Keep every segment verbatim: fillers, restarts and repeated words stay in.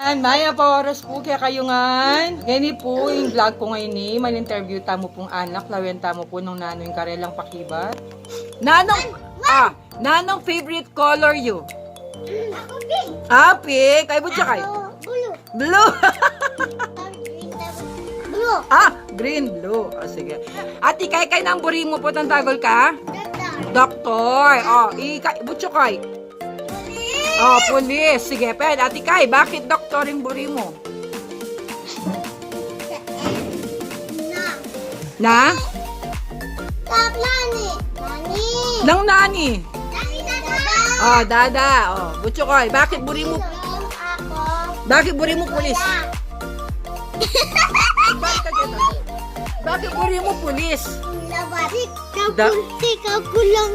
Mayap a oras pu kekayu ngan. Ngeni pu, ing vlog ku ngeni, man-interview tamu pung anak, lawen tamu pu nung nanu ing karelang pakibat. Nanung, ah, nanung favorite color yu? Aku pink. Ah, pink. Ay, butsu kay? Aku blue. Blue. Aku green, aku blue. Ah, green, blue. O, sige. Ate Kay, kay nang buri mu pu, tantagul ka? Doktor. Doktor. O, ika, butsu kay? Pulis. O, pulis. Sige, pwede. Ate Kay, bakit doktor ing buri mu? Na? Na? Nang nani? Nani, dada. O, dada. O, butsu kay, bakit buri mu? Ako. Bakit buri mu pulis? Wala. Bakit, bakit buri mu pulis? Labas. Da- Kapulsi ka, kulong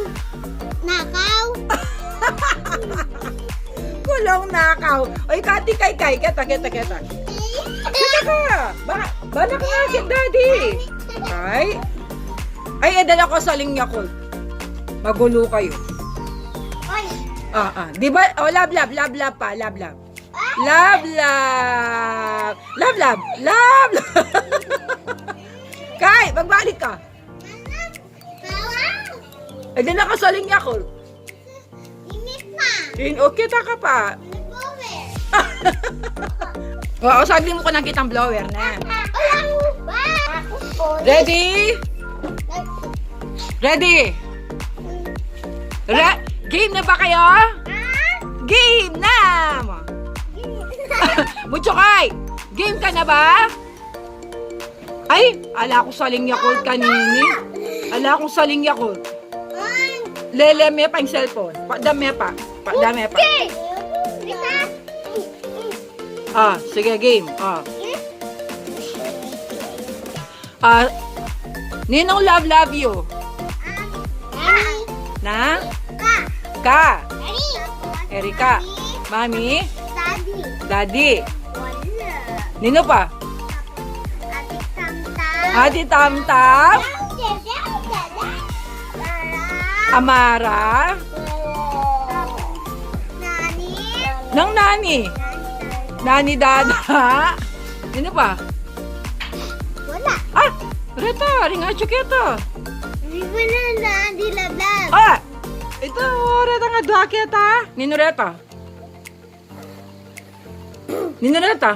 nakaw. Kulong nakaw. Oy, Kati Kay Kay, keta, keta, keta. Keta ka. Ba, bala ka ngakit, Daddy. Ay. Ay, e, dala ku saling Yakult. Magulo kayu. Oy. Ah, ah. Di ba? O, love, love, love, love pa, love, love. Love, love. Love, love. Love, love. Kay, magbalik ka. Ay, dala ka saling Yakult. Init na. In, okay, taka pa. Nag-over. Oo, saglit mu ku nang kitang blower na. Wala mu ba? Ako po. Ready? Ready? Re-, game na ba kayo? Ah? Game na! Game. Butsu Kay, game ka na ba? Ay, ala kung saling Yakult kanini. Ala kung saling Yakult. Lele me pa ing cellphone. Padame pa. Padame pa. Okay. Ah, sige, game. Ah. Ah, ninong love, love you? Na? Ka. Ka. Erika. Mami. Daddy. Daddy. Wala. Nino pa? Ate Tamtam. Ate Tamtam. Amara. Nani. Nang nani? Nani, dada. Nino pa? Wala. Ah! Reta, ring atsu keta. Di ba na, na, di love, love. Ah! Ito, reta nga dua keta. Nino reta? Nino reta?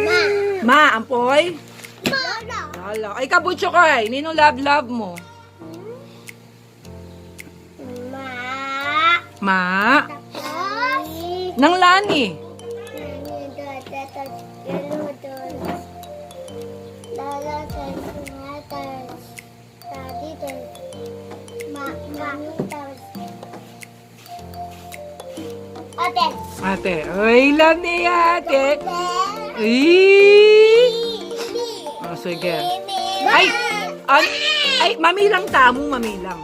Ma. Ma, ampoy? Lola. Lola. Ay, ka Butsu Kay, nino love, love mu? Ma. Ma. Tapos? Nang lani? Nani, dada, tas, yelo, dos. Lala, tas, nga, tas, daddy, tas, ma-, mami, tas, ate. Ate. Ay, love niya, ate. Ate. Ay. O, sige. Ay, an-, ay, mamilang tamu, mamilang.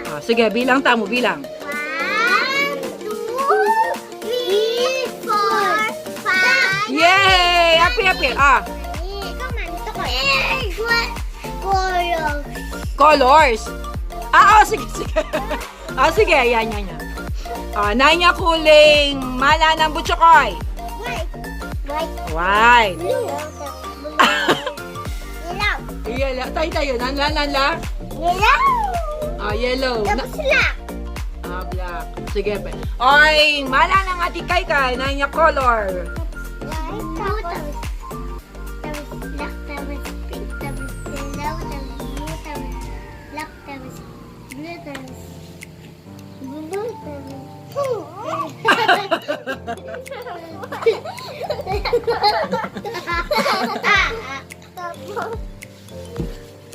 Ah, sige, bilang tamu, bilang. One, two, three, four, five. Yay! Happy, happy. Ah. Ikaw man, ito ko. Eh, what colors? Colors? Ah, o, sige, sige. O, sige, yan, yan, yan. O, nanu ing kuleng malanang, Butsu Kay? White. White. White. Blue. Ilaw. Ilaw. Tayo, tayo. Nanla, nanla? Yellow. Ah, yellow. Tapos black. Ah, black. Sige, pe. Oy, malanang Ate Kay Kay, nanu ing color? White. Tapos, tapos black, tapos pink, tapos yellow, tapos blue, tapos black, tapos blue, tapos blue, tapos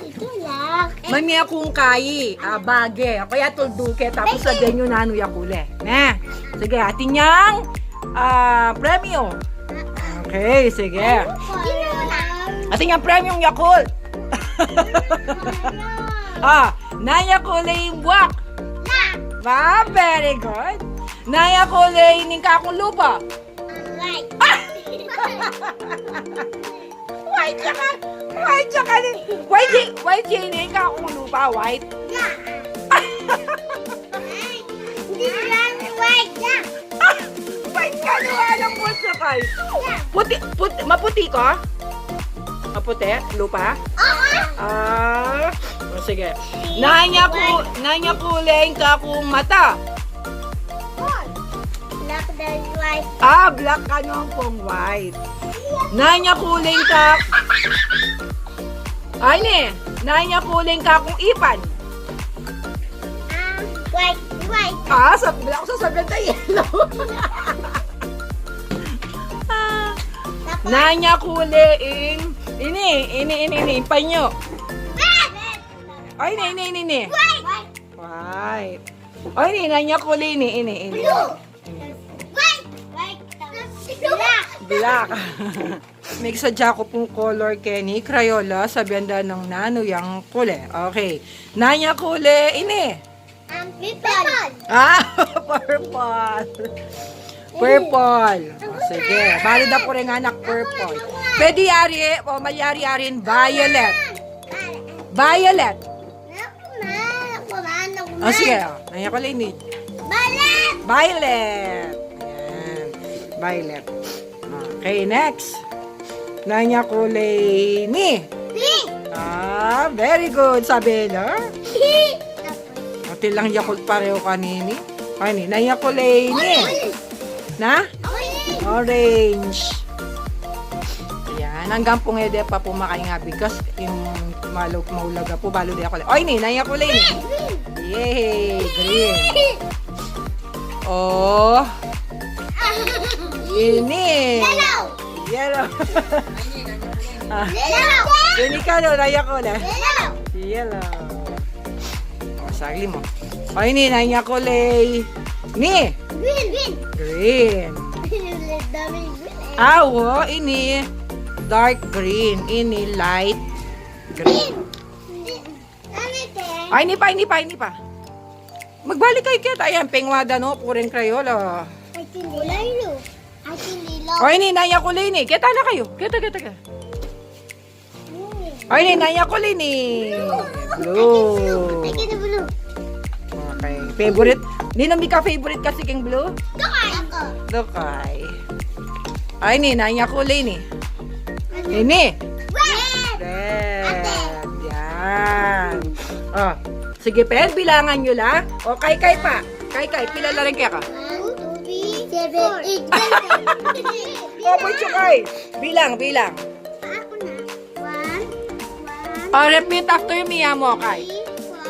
Ito lang. Mami, aku ing kayi. Ah, bage. Aku ya tulduke. Tapos sabian yu nanu ya kule. Ne? Sige, atin yang, ah, premyo. Okay, sige. Atin yang premyong Yakult. Ah, nanu ya kule ing buak? Black. Ah, very good. Nanu ya kule ning kakung lupa? White. White ya ka. White ya ka. White ya, white ya ing kakung lupa, white. Yeah. Ay, hindi lang white ya. Panyalo, alang buwan sa kay. Puti, puti, maputi ka? Maputi? Lupa? Oo. Ah, o, sige. Nanya ku, nanya kuleng kakung mata? Black, then white. Ah, black, kanu pung white. Nanya kuleng ka. Ay, ne. Nanya kuleng kakung ipan? Ah, white, white. Ah, sa, bala ku sasabian ta yellow. Ah. Tapos? Nanya kuleng, ini, ini, ini, ini, panyo? Red, red. Ay, ini, ini, ini, ini. White. White. White. Ay, ini, nanya kuleng ini, ini, ini. Blue. White. White. Black. Black. May sadya ku pung color keni, Crayola, sabian da nung nanu yang kule. Okay. Nanya kule ini? Um, purple. Ah, purple. Purple. O, sige. Bali da ku rin anak purple. Pwede yari, o, malyari-yari rin violet. Violet. Naku, naku, naku, naku. O, sige, o. Nanya kuleng ini? Violet! Violet! Ayan. Violet. Okay, next. Nanya kuleng ini? Pink! Ah, very good, Isabela. Pink! Ati lang Yakult pareho kanini. Ay, ini. Nanya kuleng ini? Orange! Na? Orange. Orange. Ayan, anggang pung e de pa pu makaing a bigas, ing malu-, maulaga pu, balu de aku le. Oy, ini, nanya kuleng ini? Green. Yay, green. O. Ini. Yellow. Yellow. Ah. Yellow. Ini kanu, nanya kuleng? Yellow. Yellow. O, saglit mu. O, ini, nanya kuleng ini? Green. Green. Green. Daming green e. Awa, ini dark green, ini light green. Green. Green. Ano ito? Ay, ini pa, ini pa, ini pa. Magbalik kayu keta. Ayan, pengwada no, pureng Crayola. Ay, tinilo. Ay, tinilo. O, ini, nanya kuleng ini? Keta na kayu. Keta, keta, keta. Ay, ini, nanya kuleng ini? Blue. Blue. Ay, kaya blue. Okay. Favorite? Ninu mika favorite kasi king blue? Dukay. Ako. Dukay. Ay, ini, nanya kuleng ini? Ano? Ini. Red. Red. Ate. Yan. O. Sige, Pen, bilangan yu la. O, Kaykay pa. Kaykay, pila la rin keka? One, two, three, seven, eight, nine, ten. O, Butchukay. Bilang, bilang. Ako na. One, one, o, repeat after me, a, Mokay. Three, four.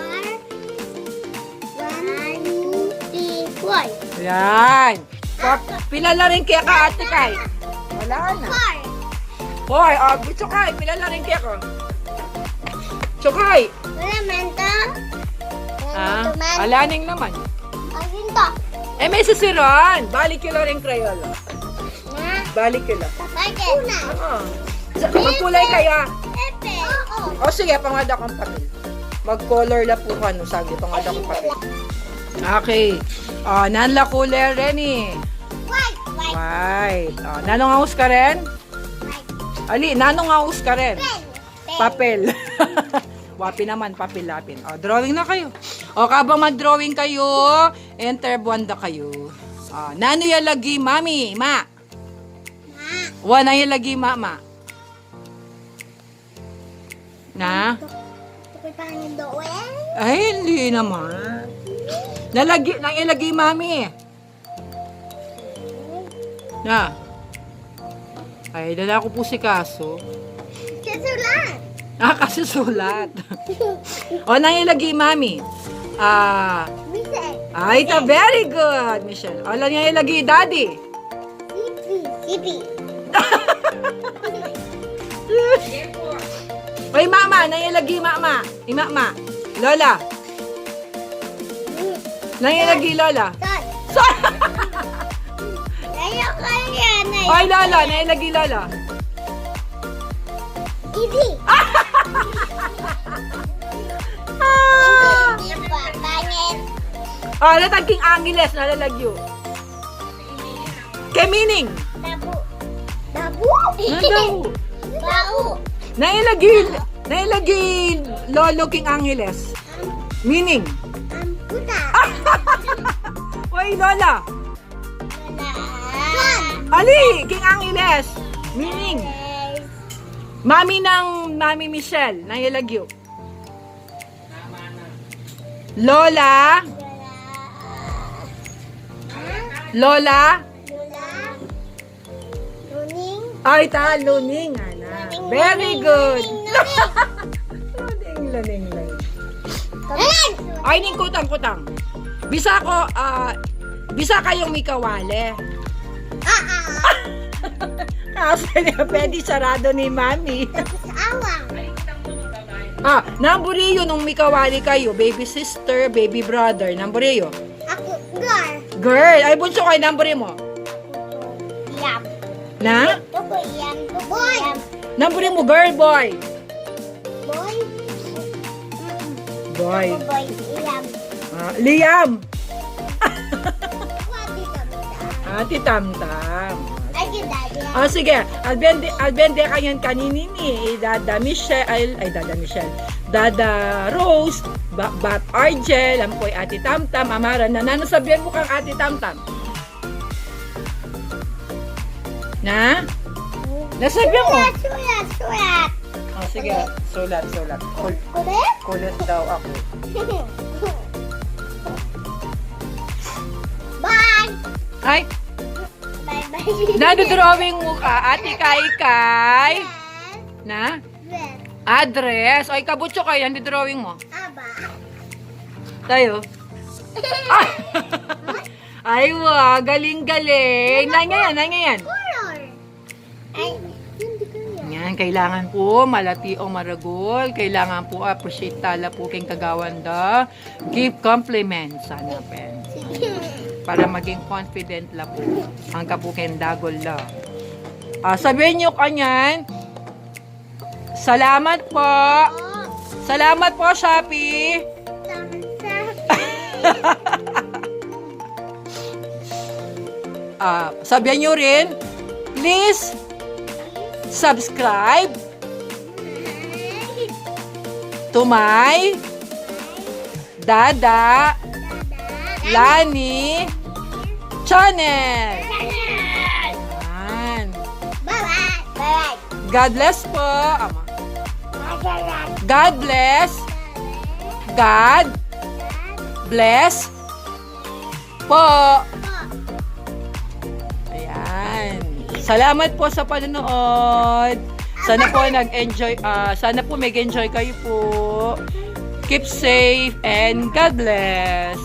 One, two, three, four. Yan. Pa, pila la rin keka, Ate Kay? Wala na. Four. Four. O, Butchukay, pila la rin keka? Butchukay. Wala man to. A, wala na naman. Ayun to. E, me sisiran. Balik yu la ring Crayola. Na? Balik yu la. Bakit? Una. Oo. Sa, magkulay kayu. Pepe. Oo. O, sige, pangada kung papel. Mag-color la pu kanu, saglit, pangada kung papel. Okay. O, nanu la kulay reni? White, white. White. O, nanung aus ka ren? White. Ali, nanung aus ka ren? Pen. Pen. Papel. Wa pin naman, papel la pin. O, drawing na kayu. O, kabang mag-drawing kayu, enter buwan da kayu. O, nanu ya lagi, Mami? Ma? Ma. Wa, nanu ya lagi, Ma, Ma? Na? Tukul pa rin doon. Ay, hindi naman. Nalagi, nanu ya lagi, Mami? Na. Ay, dala ku pu si kaso. Kasulat. A, kasusulat. O, nanu ya lagi, Mami? A. Michelle. Ay, ta, very good, Michelle. O, nanu ya lagi, Daddy? Sipi. Sipi. Oy, Mama, nanu ya lagi, Mama? I Mama. Lola. Nanu ya lagi, Lola? Salt. Salt. Nanu ya lagi, Lola? Nanu ya lagi, Lola? Idi. A! Hindi pa, pangit. O, latag king Angeles, nanu ya lagyu? Ke meaning? Dabu. Dabu? Nanu dabu? Bau. Nanu ya lagi, nanu ya lagi lolo king Angeles? Meaning? Am, puta. Oy, Lola. Li, king Angeles. Meaning, mami nang, Mami Michelle, nang ilagyu. Lola. Lola. Lola. Luning. Ay, ta, Luning, ana. Luning, very good. Luning, Luning. Luning, Luning, Luning. Ay, ning kutang, kutang. Bisa ko, ah, bisa kayung mikawali. Ah, ah. Kasi pwede sarado ni Mami. Tapos awang. Ah, nang buri yu nung mikawali kayu, baby sister, baby brother, nang buri yu? Aku, girl. Girl, ay bunso kayu, nang buri mu? Yam. Na? Tuku yam, tuku yam. Nang buri mu, girl, boy? Boy. Boy. Tuku boy, yam. Ah, Liam. Aku, Ati Tamtam. Ati Tamtam. Ay, si Daddy. Ah, sige. Albende, albende kanyan kanini ni, i Dada Michelle, ay, ay, Dada Michelle. Dada Rose, ba, Bat Argel, ampo i Ati Tamtam, amara na, nanu sabian mu kang Ati Tamtam? Na? Nasabian mu? Sulat, sulat, sulat. Ah, sige, sulat, sulat. Kul-, kulit? Kulit daw aku. Bye. Ay, bye-bye. Nanu drawing mu ka, Ate Kaikai? Na? Address. Address. O, ika butsu kayu, nanu drawing mu? Aba. Tayo. Ah! Ay, wa, galing-galing. Nanu yan, nanu yan? Color. Ay, hindi ko yan. Yan, kailangan po malati o maragul. Kailangan po appreciate tala po king kagawan da. Give compliments, sana pen. Sige. Para maging confident la po. Angga po king dagul la. Ah, sabian yu kanyan, salamat po. Salamat po, Shopee. Salamat, Shopee. Ah, sabian yu rin, please subscribe to my Dada Lani Channel. Yan. Bye-bye. Bye-bye. God bless po. Ama. God bless. God bless po. Ayan. Salamat po sa panonood. Sana po nag-enjoy, ah, sana po mag-enjoy kayo po. Keep safe and God bless.